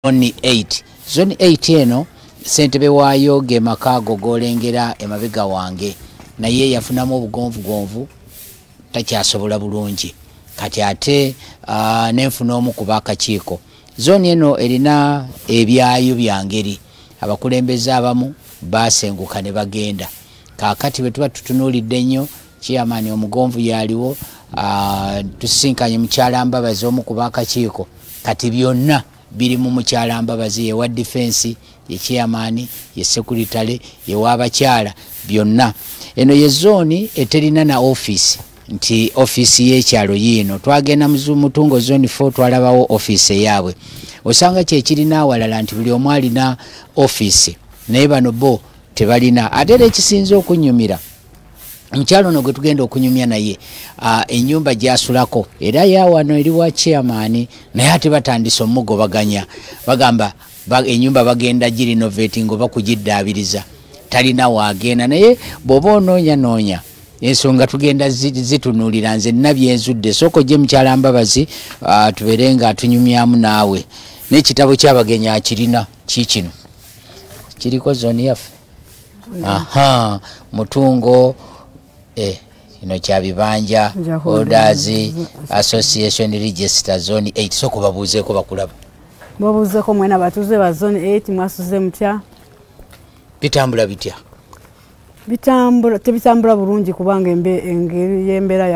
Zone 8. Zone 8 eno ssentebe waayo ge maka ago g'olengera emabega wange, naye yafunamu obugonvugonvu, takyasobola bulungi. Kati ate nenfuna omu ku b'akakiiko. Zooni eno erina ebyayo bya ngeri, abakulembeze abamu baasenguka ne bagenda. Kaakati bwe tuba tutunuulidde nnyo, chairman omugonvu yaliwo, tusisinkanye mukyala Mbabazi omu ku b'akakiiko. Kati byonna biri mu mukyala Mbabazi, yewa defense, ye chairman, ye secretary, ye w'abakyala, byonna. Eno ye zooni eterina na office, nti office y'ekyalo yiino. Twagenda mu Mutungo zone 4, twalabawo office eyaabwe. Osanga kyekirina awalala nti buli omu alina office, naye bano bo tebalina. Ate era ekisinze okunyumira, omukyalo ono gwe tugenda okunyumya naye, ennyumba gy'asulako era yawano eri wa chairman, naye ate batandise omugobaganya, bagamba ennyumba bagenda girenovating oba kugiddaabiriza, talina waagenda. Naye bw'oba onoonya noonya ensonga tugenda zitunuulira. Nze nna byenzudde. Sooka ojje mukyala Mbabazi, tubeere nga tunyumyamu naawe. N'ekitabo ky'abagenyi akirina kiikino, kiriko zooni yaffe. Aha, Mutungo, kino kya bibanja holders association register zone 8. Sooka babuuzeeko, bakulaba. Babuuzeeko mwena batuuze ba zone 8, mwasuze mutya? Bitambula bitya? Bitambula, tebitambula bulungi, kubanga engeri y'embeera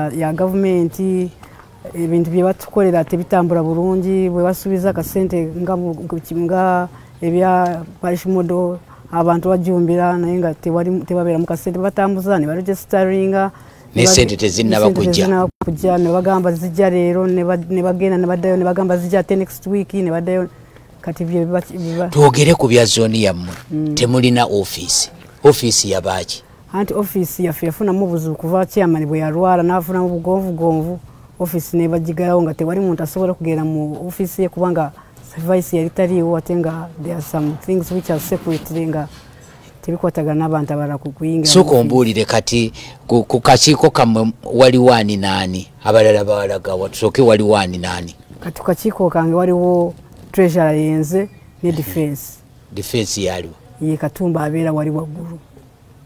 ya gavumenti, ebintu bye batukolera tebitambula bulungi. Bwe basuubiza akasente nga ebya parish model, abantu bajumbira, naye nga tebabeera mu kasente. Batambuza ne baregisteringa, ne sente tezinnaba kujja. Kujja, ne bagamba zijja leero, ne bagenda ne baddayo, ne bagamba zijja ate next week, ne baddayo. Kati bye Twogere ku bya zooni yammwe. Temulina ofiisi, ofiisi yabaaki? Anti ofiisi yaffe yafunamu obuzibu kuva chairman bwe yalwala n'afunamu obugonvugonvu, ofiisi nebagigalawo nga tewali muntu asobola kugenda mu ofiisi ye, kubanga vice yali taliiwo, ate nga there are some things which are separate, nga tebikwatagana n'abantu abalala kuyingira. Sooka ombuulire kati ku kakiiko kammwe waliwo ani naani? Abalala bawalagawa? Tusooke, waliwo ani naani? Kati ku kakiiko kange waliwo treasurer, yenze, ne defense. Defense yaliwo? Ye Katumba, abeera wali waggulu.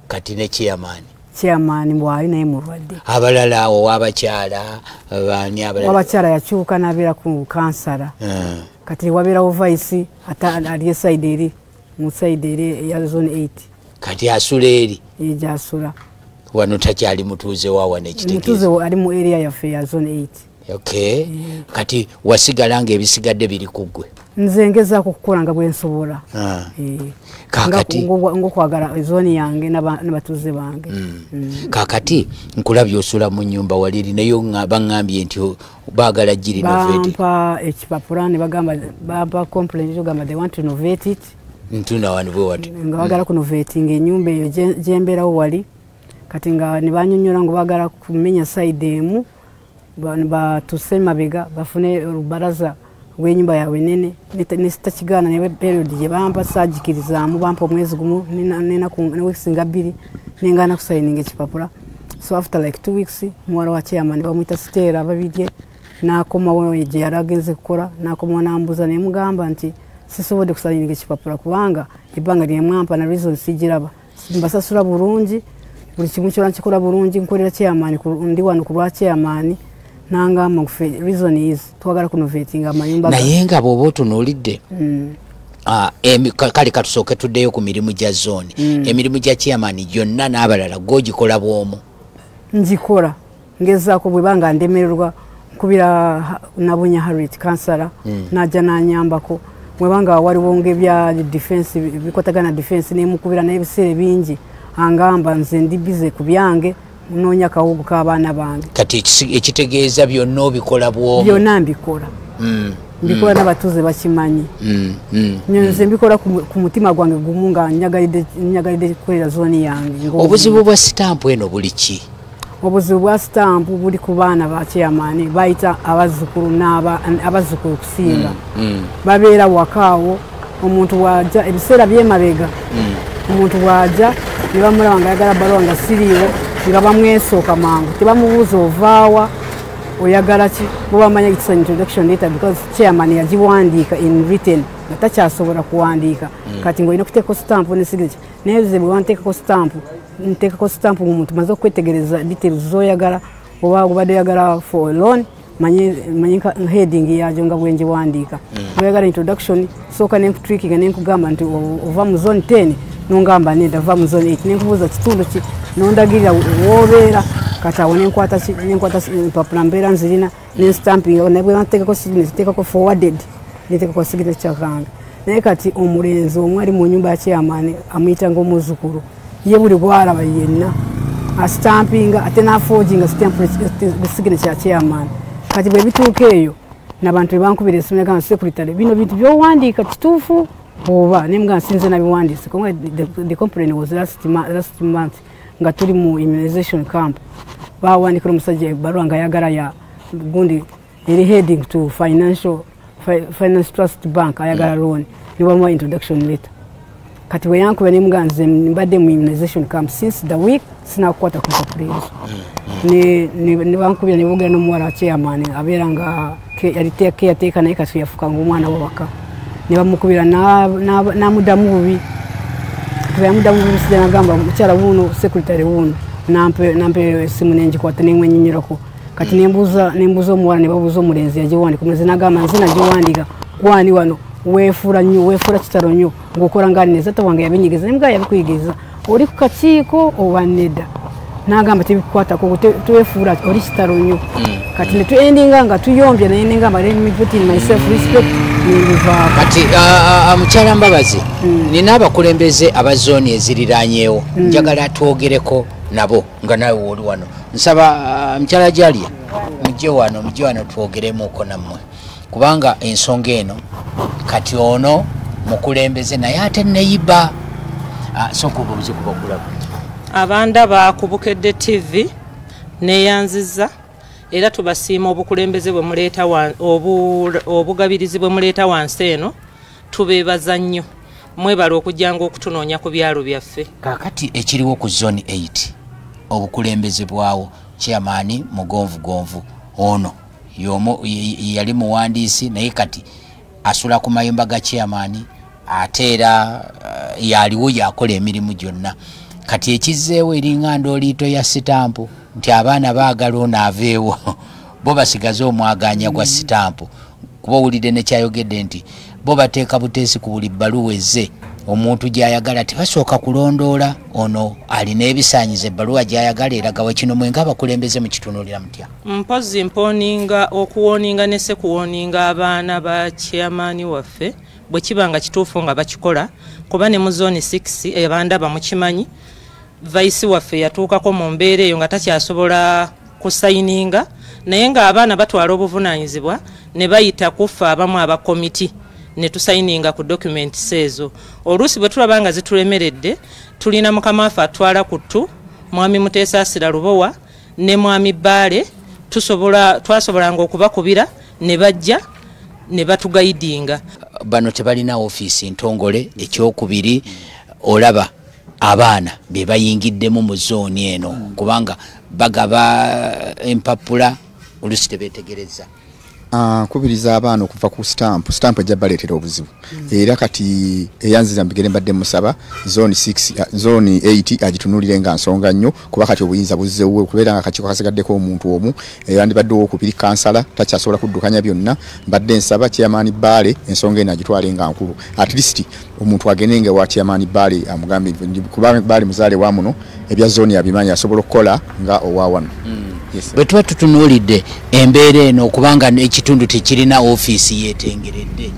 Kati ne chairman? Chairman bwali, naye mulwadde. Abalala awo, w'abakyala baani abalala? Wabakyala yakyuka n'abeera ku kansala. Kati wabeerawo vice, ate ali e side eri, mu side eri eya zone 8. Kati asula eri? Ye gyasula. Wano takyali mutuuze wa wano? Mutuuze ekitegeeza ali mu area yaffe ya zone 8. Okay, kati wasigala nga ebisigadde biri ku ggwe? Nze ngezaako okukola nga bwe nsobola. Kakati Ng'okwagala ezooni yange n'abatuuze bange. Kakati nkulabye osula mu nnyumba waliri, naye baŋŋambye nti baagala girenovate. Bampa ekipapula ne bagamba, bampa complaint ogamba they want to renovate it. Ntuna wano bwe wati. Nga bagala kunovatinga ennyumba eyo gyembeerawo wali. Kati nga ne banyonnyola nga bagala kumenya side emu, batuse emabega bafune olubalaza rw'ennyumba yaabwe nene. Nesitakigaana, naye period gye bampa saagikirizaamu. Bampa omwezi gumu ne weeks nga 2, nengaana kusayininga ekipapula. So after like 2 weeks, muwala wa chairman bamuyita Stella Babirye n'akomawo gye yali agenze kukola, n'akomawo n'ambuuza, naye mugamba nti sisobodde kusayininga ekipapula kubanga ebbanga lyemwampa na reason sigiraba. Mbasasula bulungi, buli kimu kyona nkikola bulungi, nkolera chairman, ndi wano ku lwa chairman. Nangamba nfe reason is twagala kunovatinga amayumba. Naye nga bw'oba otunuulidde, kale katusooke tuddeyo ku mirimu gya zooni. Emirimu gya chairman gyonna n'abalala gw'ogikola bw'omu? Ngikola, ngezaako. Bwe banga ndemererwa, nkubira Nabunya Harriet, kansala, najja nanyambako. Bwebanga waliwo ngaebya defense, bikwatagana defense, nemukubira, naye ebiseera ebingi angamba nze ndi busy ku byange, noonya kawugu k'abaana bange. Kati ekitegeeza byonna obikola bw'omu? Byonna mbikola. Mbikola n'abatuuze bakimanyi. Nze mbikola ku mutima gwange gumu, nga nyagalidde kukolera zooni yange. Obuzibu bwa sitampu eno buli ki? Obuzibu bwa sitampu buli ku baana ba chairman, bayita abazzukulu abazzukulu kusinga. Babeera wakaawo. Omuntu bw'ajja, ebiseera byemabega, omuntu bw'ajja ne bamulaba nga ayagala baluwa nga siriiwo, nga bamwesooka mangu, tebamubuuza ovaawa. Oyagala ki? Bw'amanya it's an introduction letter because chairman yagiwandiika in written nga takyasobola kuwandiika. Kati ng'olina okuteekako stamp ne signature. Naye nze bwe wanteekako stamp, nteekako stamp ng'omuntu maze okwetegereza details z'oyagala, oba obadde oyagala for loan, manye heading yajo nga bwe ngiwandiika. Oyagala introduction, sooka ne nkutrickinga ne nkugamba nti ova mu zone 10, n'ongamba nedda va mu zone 8, ne nkubuuza kitundu ki, n'ondagirira w'obeera. Kati awo nenkwata empapula mbeera nzirina ne stamping, naye bwe banteekako signature, nteekako forwarded, nteekako signature kange. Naye kati omulenzi omu ali mu nnyumba ya chairman amuyita ng'omuzzukulu, ye buli gw'alaba yenna astampinga ate n'aforginga signature ya chairman. Kati bwe bituuka eyo n'abantu be bankubira essimu ne secretary, bino bintu by'owandiika kituufu oba? Ne mugamba sinze nabiwandiise. Kubanga the complaint was last month nga tuli mu immunization camp, bawandikira omusajja ebbaluwa nga ayagala ya gundi eri heading to Finance Trust Bank, ayagala loan, ne bamuwa introduction letter. Kati bwe yankubira ne mugamba nze mbadde mu immunization camp since the week, sinakukwata ku mpapula ezo. Ne bankubira ne boogera n'omuwala wa chairman abeera nga yali caretaker, naye kati yafuka ng'omwana w'awaka. Ne bamukubira n'amuddamu bubi. Yamuddamu bubi musajja n'agamba mukyala wuuno, secretary wuuno, nampe essimu ne ngikwata ne mwenyinyirako. Kati nembuuza omuwala ne babuuza omulenzi yagiwandiika. Omulenzi n'agamba nze nagiwandiika, gwani wano weefuula nnyo, weefuula kitalo nnyo ng'okola nga neza wange yabinyigiriza. Ne mugamba yabikuyigiriza oli ku kakiiko oba nedda? N'agamba tebikukwatako, twefuula oli kitalo nnyo. Kati ne tuendinga nga tuyombye, naye nengamba let me put in my self respect nenbivaako. Kati mukyala Mbabazi, nina abakulembeze aba zooni eziriraanyeewo, njagala twogereko nabo nga naawe wooli wano. Nsaba mukyala Jalia mujje wano twogeremuko nammwe, kubanga ensonga eno kati ono mukulembeze naye ate neyiba. Sooka obuuze ku bakulaba. Abanda bakubukedde TV neyanziza, era tubasiima obukulembeze bwe muleeta, obugabirizi bwe muleeta wansi eno, tubeebaza nnyo. Mwebale okujjanga okutunoonya ku byalo byaffe. Kaakati ekiriwo ku zone 8, obukulembeze bwawo chairman mugonvugonvu ono yali muwandiisi, naye kati asula ku mayumba ga chairman, ate era yaliwo yakola emirimu gyonna. Kati ekizzeewo eringa ndooliito ya sitampu nti abaana baagala ono aveewo, bo basigaze omwagaanya gwa sitampu. Kuba owulidde nekyayogedde nti bo bateeka buteesi ku buli bbaluwa ezze omuntu gy'ayagala, tebasooka kulondoola ono alina ebisaanyizo ebbaluwa gy'ayagala eragawa. Kino mwe ng'abakulembeze mukitunuulira mutya? Mpozzi mponinga okuwoninga ne sekuwoninga abaana ba chairman waffe bwe kiba nga kituufu nga bakikola, kuba ne mu zone 6 abandaba mukimanyi, vice waffe yatuukako mu mbeera eyo nga takyasobola kusayininga, naye ng'abaana batwala obuvunaanyizibwa ne bayita kufa abamu aba komiti ne tusayininga ku documents ezo. Oluusi bwe tulaba nga zitulemeredde, tulina mukama waffe atwala ku ttu, mwami Muteesaasira Lubowa ne mwami Bbaale, twasobolanga okubakubira ne bajja ne batugayidinga. Bano tebalina ofiisi ntongole. Ekyokubiri, olaba abaana be bayingiddemu mu zooni eno, kubanga bagaba empapula oluusi tebeetegereza. Nkubiriza abaana okuva ku stamp. Stamp ejja baleetera obuzibu. Era kati eyanziza mbigere mbadde musaba zone 6, zone 8 agitunuulire nga nsonga nnyo, kuba kati obuyinza buzzeewo okubeera nga akakiiko kasigaddeko omuntu omu, yandibadde owokubiri kansala takyasobola kuddukanya byonna. Mbadde nsaba chairman Bbaale ensonga eno agitwale nga nkulu, at least omuntu agende nga wa chairman Bbaale amugambe, kuba Bbaale muzaale wa muno, ebya zone abimanyi, asobola okukola nga owa wano. Yes. Bwe tuba tutunuulidde embeera eno, kubanga ekitundu tekirina ofiisi yeetengeredde.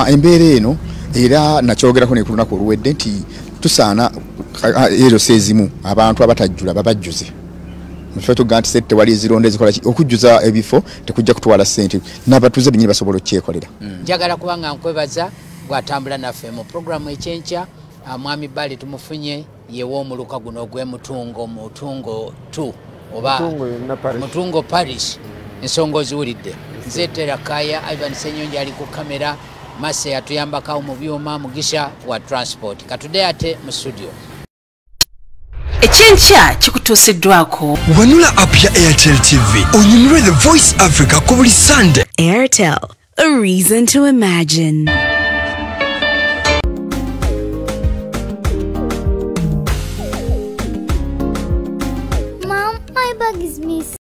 Embeera eno era nakyogerako ne ku lunaku oluwedde nti tusaana ero ezimu abantu abatajjula babajjuze. Muffe tugamba nti sente tewali ezironda ezikola ki, okujjuza ebifo tekujja kutwala ssente, n'abatuuze bennyini basobola okukyekolera. Njagala kubanga nkwebaza bw'atambula naffe mu puroguramu ekyenkya. Mwami Bbaale tumufunye, yewa omuluka guno ogw'emutungo, Mutungo 2 oba Mutungo Parish. Ensonga oziwulidde. Nze Terakaya Ivan Senyonjo ali ku kamera, Mase atuyambako mu byuma, Mugisha wa transport. Katudde ate mu studio. Ekyenkya kikutuusiddwako. Wanula app ya Airtel TV onyumirwe The Voice Africa ku buli Sunday. Airtel, a reason to imagine. Mom, my bag is missing.